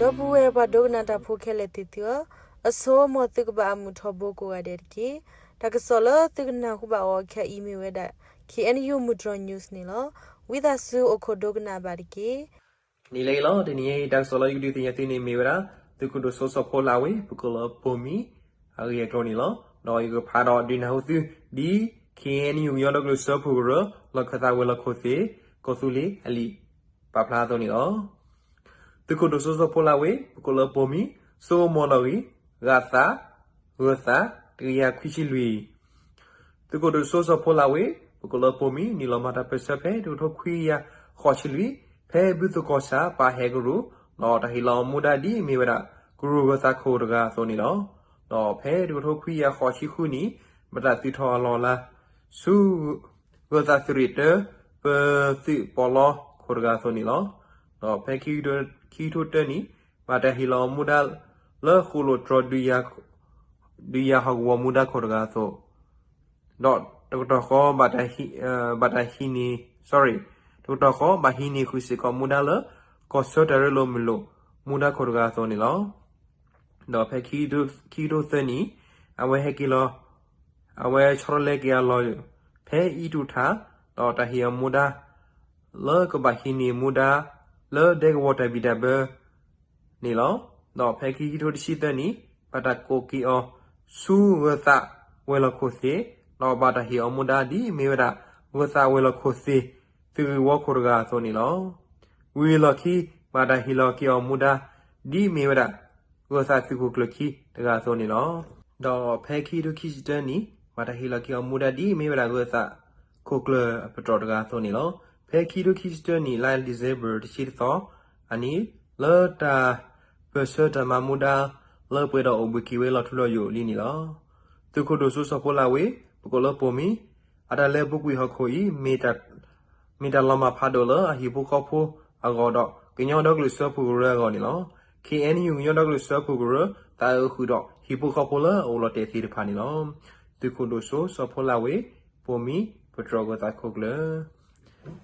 ဒီပုၢ်ဝဲၢ်ပှၤဒိကနၣ်တၢ်ဖိခဲလၢာ်သ့ၣ်သုဧၢ, အဆိ မ်သုကဘၣ်အမုာ်ထီဘိကိးဂၤဒဲးတက့ၢ်. တၢ်ကစီၣ်လၢသုကနၢ်ဟူဘၣ်အီၤခဲအံၤမ့ၢ်ဝဲဒၣ် K N U မုၢ်တြီၤ news န့ၣ်လီၤ. ဝံသးစူၤအိၣ်ခိးဒိကနၣ်ဘၣ်တက့ၢ်. နံၤလၢအံၤလီၤ. တနံၤအံၤ တၢ်ကစီၣ်လၢယကဒုးသ့ၣ်ညါသုန့ၣ်မ့ၢ်ဝဲဒၣ် သုးခိၣ်ဒိၣ်စိစီၤဖိလးဝ့ ပကိးလၢပိာ်မံ အဂ့ၢ်အကျိၤန့ၣ်လီၤ. ဒီးယကဖးဒီးဒုးနၢ်ဟူသု ဒ် K N U ကညီဒီကလုာ်စၢဖှိၣ်ကရၢ လီၢ်ခၢၣ်သးဝဲၤလီၢ်ခိၣ်သ့ၣ် ကီၢ်သူလ့ၤအလံာ်ပာ်ဖျါအသိးန့ၣ်လီၤ. သုးခိၣ်ဒိၣ်စိစီၤဖိလးဝ့ ပကိးလၢပိာ်မံ စိကမီၤနီၣ်ဂံၢ် ဂာ်သး ဂၢၢ်သး တကယၤခွံဆံလွံၢ် သုးခိၣ်ဒိၣ်စိစီၤဖိလးဝ့ ပကိးလၢပိာ်မံ နုာ်လီၤမၤတၢ်ပၢၢ်ဆၢဖဲတကထိခွံကယၤဃိးဆံလွံၢ် ဖဲဘုသကိးစၢ်ပာ်ဟဲကရူၢ် ဒီးတၢ်ဟ့ၣ်လီၤမူဒါဒ်မ့ၢ်ဝဲဒၣ် ကရူၢ်ဂၢၢ်သးခိၣ်တဂၤအသိးန့ၣ်လီၤ. ဒီးဖဲတကထိခွံကယၤဃိးဆံဃုနံၣ် ဘၣ်တၢ်သုးထီၣ်အလီၢ်အလၤ ဆူ ဂၢၢ်သးသုးရ့ၣ်တၢ ပသုးပီးလီခိၣ်တဂၤအသိးန့ၣ်လီၤ. ဒီးဖဲခံကထိတၢနံၣ် ဘၣ်တၢ်ဟ့ၣ်လီၤမူဒါလၢဃိၣ်လိာ်တြီၤ ဒုးယၤဟီၣ်ကဝီၤမူဒါခိၣ်တဂၤအသိး ဒီးတကတီၢ်ဃီ ဘၣ်တၢ်ဟံး, ဘၣ်တၢ်ဟံးန့ၢ်, sorry, တကတီၢ်ဃီ ဘၣ်ဟံးန့ၢ်ဃုာ်စ့ၢ်ကီးမူဒါလၢ ကီၢ်ဆၢတၢ်ရ့လိာ်မုာ်လိာ် မူဒါခိၣ်တဂၤအသိးန့ၣ်လီၤ. ဒီးဖဲခံကထိသၢနံၣ် အဝဲဟဲက့ၤလီၤ, အဝဲဆီတလဲက့ၤအလီၢ် ဖဲအံၣ်တူၣ်ထၣ် ဒီးတၢ်ဟ့ၣ်အီၤမူဒါ လၢကဘၣ်ဟံးန့ၢ်မူဒါ လၢဒဲကဝီၤတၢ်ဘံၣ်တၢ်ဘၢ န့ၣ်လီၤ. ဒီးဖဲခံကထိတဆံသၢနံၣ် ဘၣ်တၢ်ကိးက့ၤအီၤ ဆူဂၢၢ်သးဝဲၤလီၢ်ခိၣ်သ့ၣ်, ဒီးဘၣ်တၢ်ဟ့ၣ်အီၤမူဒါဒ်မ့ၢ်ဝဲဒၣ် ဂၢၢ်သးဝဲၤလီၢ်ခိၣ်သ့ၣ် သုးဂ့ၢ်ဝီခိၣ်တဂၤအသိးန့ၣ်လီၤ. ဝံၤအလီၢ်ခံ ဘၣ်တၢ်ဟ့ၣ်လီၤက့ၤအီၤမူဒါ ဒ်မ့ၢ်ဝဲဒၣ် ဂၢၢ်သးသုးခိၣ်ကျၢၢ်ခံတဂၤအသိးန့ၣ်လီၤ. ဒီးဖဲခံကထိခံဆံတၢနံၣ် ဘၣ်တၢ်ဟ့ၣ်လီၤက့ၤအီၤမူဒါဒ်မ့ၢ်ဝဲဒၣ် ဂၢၢ်သးခိၣ်ကျၢၢ်အပတြၢၤတဂၤအသိးန့ၣ်လီၤ. ဖဲခံကထိခံဆံတၢနံၣ် လါ December တဆံတသီအနံၤ လၢတၢ်ပၢၢ်ဆၢတၢ်မၤမူဒါ လၢပှဲၤဒီးအိၣ်ဘှံးက့ၤဝဲလီၤထူလီၤယိာ်လံန့ၣ်လီၤ. သုးခိၣ်ဒိၣ်စိစီၤဖိလးဝ့ ပကိးလၢပိာ်မံ အတၢ်လဲၤပူၤကွံာ်ဟီၣ်ခိၣ်အံၤ မ့ၢ်တၢ်လီၤမၢ်ဖးဒိၣ်လၢအဟံၣ်ဖိဃီဖိအဂီၢ်ဒီး ကညီဒီကလုာ်စၢဖှိၣ်ကရၢအဂီၢ်န့ၣ်လီၤ. K N U ကညီဒီကလုာ်စၢဖှိၣ်ကရၢ သးအုးဃုာ်ဒီးဟံၣ်ဖိဃီဖိလၢအအိၣ်လီၤတဲာ်သ့ၣ်တဖၣ်န့ၣ်လီၤ. သုးခိၣ်ဒိၣ်စိစီၤဖိလးဝ့ ပိာ်မံ ပတြၢၤဂၢၢ်သးခိၣ်ကျၢၢ်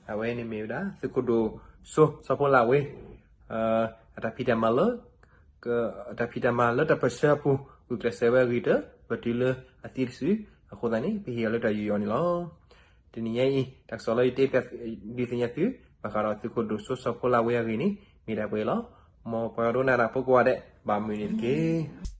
အဝဲန့ၣ်မ့ၢ်ဝဲဒၣ် သုးခိၣ်ဒိၣ်စိစီၤဖိလးဝ့ အတၢ်ဖံးတၢ်မၤလၢ အတၢ်ဖံးတၢ်မၤလၢတၢ်ပၢၢ်ဆၢအပူၤ ဂုာ်ကျဲးစၢးဝဲအဂ့ၤတၢၢ် ပတုၤလၢအသံတစုအဃိသတးန့ၣ် ပဟ့ၣ်အီၤလၢတၢ်ယူးယီၣ်န့ၣ်လီၤ. တနံၤညါအံၤ တၢ်ကစီၣ်လၢယတဲဒုးသ့ၣ်ညါသု ဘၣ်ဃးဒီးသုးခိၣ်ဒိၣ်စိစီၤဖိလးဝ့အဂ့ၢ်န့ၣ် မ့ၢ်ဒၣ်ပှဲၤလီၤ. မ်ပှၤဒိကနၣ်တၢ်ဖိကိးဂၤဒဲး ဘၣ်မုာ်န့ၣ်တက့ၢ်.